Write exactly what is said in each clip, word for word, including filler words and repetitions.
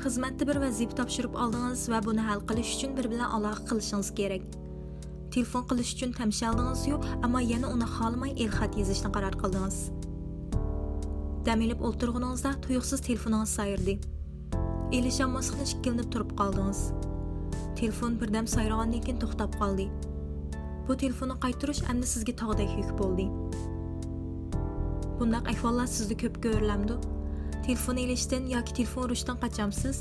خىزمەتتە بىر ۋەزىپە تاپشۇرۇپ ئالدىڭىز ۋە بۇنى ھەل قىلىش ئۈچۈن بىر بىلەن ئالاقە قىلىشىڭىز كېرەك. تېلېفون قىلىش ئۈچۈن تەمشەلدىڭىزيۇ، ئەمما يەنە ئۇنى خالىماي ئېلخەت يېزىشنى قارار قىلدىڭىز. دەم ئېلىپ ئولتۇرغىنىڭىزدا تۇيۇقسىز تېلېفونىڭىز سايرىدى. ئېلىشالماسلىقتىن ئىككىلىنىپ تۇرۇپ قالدىڭىز. تېلېفون بىردەم سايرىغاندىن كېيىن توختاپ قالدى. بۇ تېلېفوننى قايتۇرۇش ئەمدى سىزگە تاغدەك يۈك بولدى. بۇنداق ئەھۋاللار سىزدە كۆپ كۆرۈلەمدۇ؟ تېلېفون ئېلىشتىن ياكى تېلېفون ئۇرۇشتىن قاچامسىز؟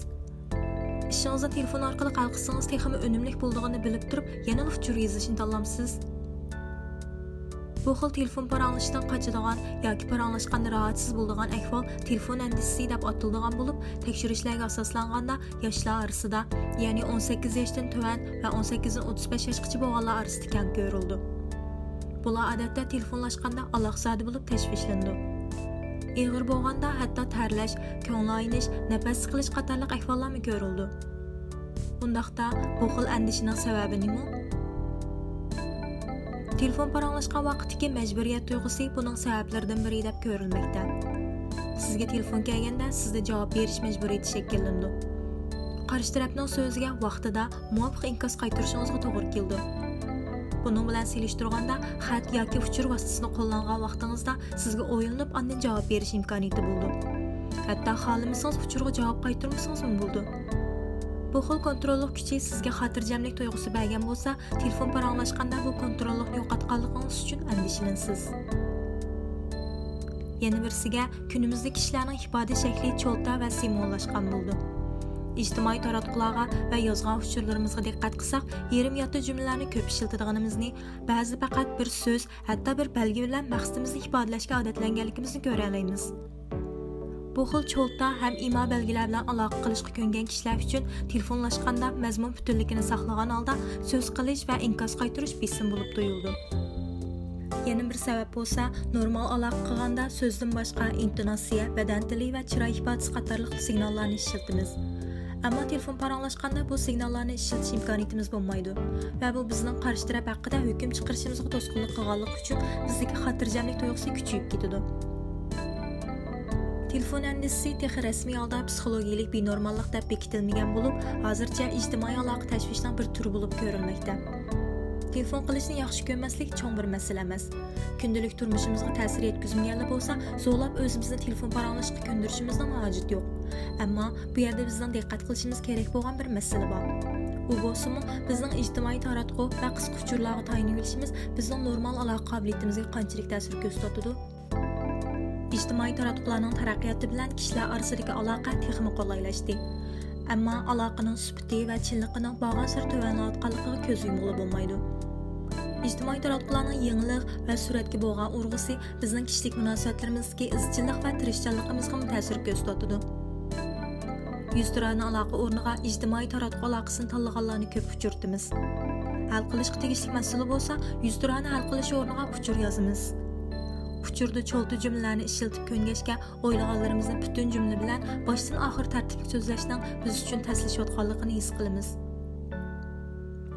ئىشىڭىزنى تېلېفون ئارقىلىق ھەل قىلسىڭىز تېخىمۇ ئۈنۈملۈك بولىدىغىنىنى بىلىپ تۇرۇپ يەنىلا ئۇچۇر يېزىشنى تاللامسىز؟ بۇ خىل تېلېفون پاراڭلىشىشتىن قاچىدىغان ياكى پاراڭلاشقاندا راھەتسىز بولىدىغان ئەھۋال تېلېفون ئەندىشىسى دەپ ئاتىلىدىغان بولۇپ، تەكشۈرۈشلەرگە ئاساسلانغاندا ياشلار ئارىسىدا، يەنى ئون سەككىز ياشتىن تۆۋەن ۋە ئون سەككىزدىن ئوتتۇز بەش ياشقىچە بولغانلار ئارىسىدا كەڭ كۆرۈلىدۇ. بۇلار ئادەتتە تېلېفونلاشقاندا ئالاقزادە بولۇپ تەشۋىشلىنىدۇ. ئېغىر بولغاندا ھەتتا تەرلەش، كۆڭۈل ئاينىش، نەپەس سىقىلىش قاتارلىق ئەھۋاللارمۇ كۆرۈلىدۇ. ئۇنداقتا بۇ خىل ئەندىشىنىڭ سەۋەبى نېمە؟ تېلېفون پاراڭلاشقان ۋاقىتتىكى مەجبۇرىيەت تۇيغۇسى بۇنىڭ سەۋەبلىرىدىن بىرى دەپ كۆرۈلمەكتە. سىزگە تېلېفون كەلگەندە سىزدە جاۋاب بېرىش مەجبۇرىيىتى شەكىللىنىدۇ. قارشى تەرەپنىڭ سۆزىگە ۋاقتىدا مۇۋاپىق ئىنكاس قايتۇرۇشىڭىزغا توغرا كېلىدۇ. بۇنىڭ بىلەن سېلىشتۇرغاندا، خەت ياكى ئۇچۇر ۋاسىتىسىنى قوللانغان ۋاقتىڭىزدا سىزگە ئويلىنىپ ئاندىن جاۋاب بېرىش ئىمكانىيىتى بولىدۇ. ھەتتا خالىمىسىڭىز ئۇچۇرغا جاۋاب قايتۇرمىسىڭىزمۇ بولىدۇ. بۇ خىل كونتروللۇق كۈچى سىزگە خاتىرجەملىك تۇيغۇسى بەرگەن بولسا، تېلېفون پاراڭلاشقاندا بۇ كونتروللۇقنى يوقاتقانلىقىڭىز ئۈچۈن ئەندىشىلىنىسىز. يەنە بىرسىگە، كۈنىمىزدە كىشىلەرنىڭ ئىپادە شەكلى چولتا ۋە سىمۋوللاشقان بولىدۇ. ئىجتىمائىي تاراتقۇلارغا ۋە يازغان ئۇچۇرلىرىمىزغا دىققەت قىلساق، يېرىم ياتتى جۈملىلەرنى كۆپ ئىشلىتىدىغىنىمىزنى، بەزىدە پەقەت بىر سۆز، ھەتتا بىر بەلگە بىلەن مەقسىتىمىزنى ئىپادىلەشكە ئادەتلەنگەنلىكىمىزنى كۆرەلەيمىز. بۇ خىل چولتا ھەم ئىما بەلگىلەر بىلەن ئالاقە قىلىشقا كۆنگەن كىشىلەر ئۈچۈن تېلېفونلاشقاندا مەزمۇن پۈتۈنلۈكىنى ساقلىغان ھالدا سۆز قىلىش ۋە ئىنكاس قايتۇرۇش بېسىم بولۇپ تۇيۇلىدۇ. يەنە بىر سەۋەب بولسا، نورمال ئالاقە قىلغاندا سۆزدىن باشقا ئىنتوناتسىيە، بەدەن تىلى ۋە چىراي ئىپادىسى قاتارلىق سىگناللارنى ئىشلىتىمىز. ئەمما تېلېفون پاراڭلاشقاندا بۇ سىگناللارنى ئىشلىتىش ئىمكانىيىتىمىز بولمايدۇ ۋە بۇ بىزنىڭ قارشى تەرەپ ھەققىدە ھۆكۈم چىقىرىشىمىزغا توسقۇنلۇق قىلغانلىقى ئۈچۈن بىزدىكى خاتىرجەملىك تۇيغۇسى كۈچىيىپ كېتىدۇ. تېلېفون ئەندىشىسى تېخى رەسمىي ھالدا پسىخولوگىيەلىك بىنورماللىق دەپ بېكىتىلمىگەن بولۇپ، ھازىرچە ئىجتىمائىي ئالاقە تەشۋىشىنىڭ بىر تۈرى بولۇپ كۆرۈلمەكتە. تېلېفون قىلىشنى ياخشى كۆرمەسلىك چوڭ بىر مەسىلە ئەمەس. كۈندىلىك تۇرمۇشىمىزغا تەسىر يەتكۈزمىگەنلا بولسا، زورلاپ ئۆزىمىزنى تېلېفون پاراڭلىشىشقا كۆندۈرۈشىمىزنىڭ ھاجىتى يوق. ئەمما بۇ يەردە بىزنىڭ دىققەت قىلىشىمىز كېرەك بولغان بىر مەسىلە بار. ئۇ بولسىمۇ، بىزنىڭ ئىجتىمائىي تاراتقۇ ۋە قىسقا ئۇچۇرلارغا تايىنىۋېلىشىمىز بىزنىڭ نورمال ئالاقە قابىلىيىتىمىزگە قانچىلىك تەسىر كۆرسىتىۋاتىدۇ؟ ئىجتىمائىي تاراتقۇلارنىڭ تەرەققىياتى بىلەن كىشىلەر ئارىسىدىكى ئالاقە تېخىمۇ قولايلاشتى. ئەمما ئالاقىنىڭ سۈپىتى ۋە چىنلىقىنىڭ بارغانسېرى تۆۋەنلەۋاتقانلىقىغا كۆز يۇمغىلى بولمايدۇ. ئىجتىمائىي تاراتقۇلارنىڭ يېڭىلىق ۋە سۈرئەتكە بولغان ئۇرغۇسى بىزنىڭ كىشىلىك مۇناسىۋەتلىرىمىزدىكى ئىزچىللىق ۋە تىرىشچانلىقىمىزغىمۇ تەسىر كۆرسىتىۋاتىدۇ. يۈزتۇرانە ئالاقە ئورنىغا ئىجتىمائىي تاراتقۇ ئالاقىسىنى تاللىغانلارنى كۆپ ئۇچرىتىمىز. ھەل قىلىشقا تېگىشلىك مەسىلە بولسا، يۈزتۇرانە ھەل قىلىش ئورنىغا ئۇچۇر يازىمىز. ئۇچۇردا چولتا جۈملىلەرنى ئىشلىتىپ كۆنگەچكە، ئويلىغانلىرىمىزنى پۈتۈن جۈملە بىلەن باشتىن ئاخىر تەرتىپلىك سۆزلەشنىڭ بىز ئۈچۈن تەسلىشىۋاتقانلىقىنى ھېس قىلىمىز.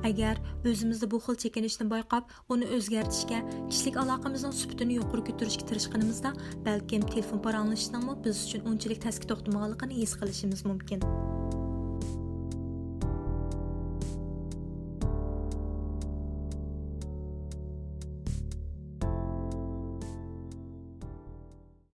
ئەگەر ئۆزىمىزدە بۇ خىل چېكىنىشنى بايقاپ، ئۇنى ئۆزگەرتىشكە، كىشىلىك ئالاقىمىزنىڭ سۈپىتىنى يۇقىرى كۆتۈرۈشكە تىرىشقىنىمىزدا، بەلكىم تېلېفون پاراڭلىشىشنىڭمۇ بىز ئۈچۈن ئۇنچىلىك تەسكە توختىمىغانلىقىنى ھېس قىلىشىمىز مۇمكىن.